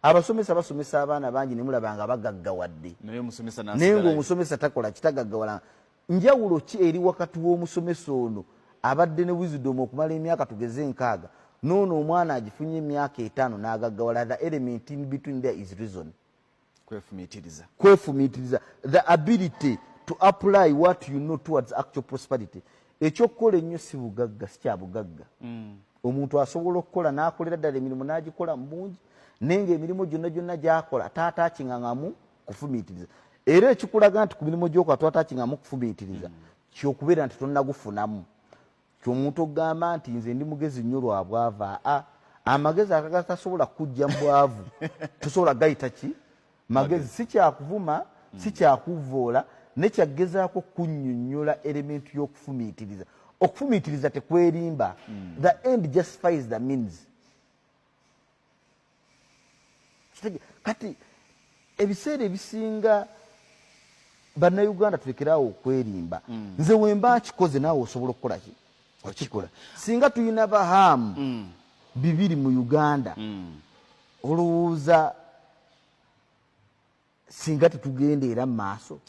Abasomesa basomesa abaana bangi nemulaba nga bagaggawadde, naye ngaomusomesa takola kitagaggawala. Njawulo ki eri wakati w'omusomesa ono abadde ne wisdom okumala emyaka tugeze 60 noono omwana agifunye emyaka 5 n'agaggawala? The element in between there is reason. Kwefumiitiriza. Kwefumiitiriza, the ability to apply what you know towards actual prosperity. Ekyokukola ennyo si bugagga, si kyabugagga. Omuntu asobola okukola n'akolera ddala emirimu n'agikola mu bungi, naye ngaemirimu gyonna gyonna gyakola taatakingaŋamu kufumiitiriza. Era ekikulaga nti ku mirimu gyokola twatakingamu kufumiitiriza, kyokubeera nti tonnagufunamu. Kyomuntu okugamba nti nze ndi mugezi nnyo lwa bwavu, aa, amagezi akagatasobola kujja mu bwavu tosobola gayita ki magezi. Si kyakuvuma, si kyakuvoola, nekyagezaako kunnyonnyola element y'okufumiitiriza. Okufumiitiriza tekwerimba. The end justifies the means. Kati ebiseera ebisinga Bannayuganda tulekeraawo okwerimba. Nze wemba nkikoze, naawe osobola okukola ki? Okikola. Singa tulina bahaamu 200 mu Uganda, olowooza singa tetugenda era mu maaso?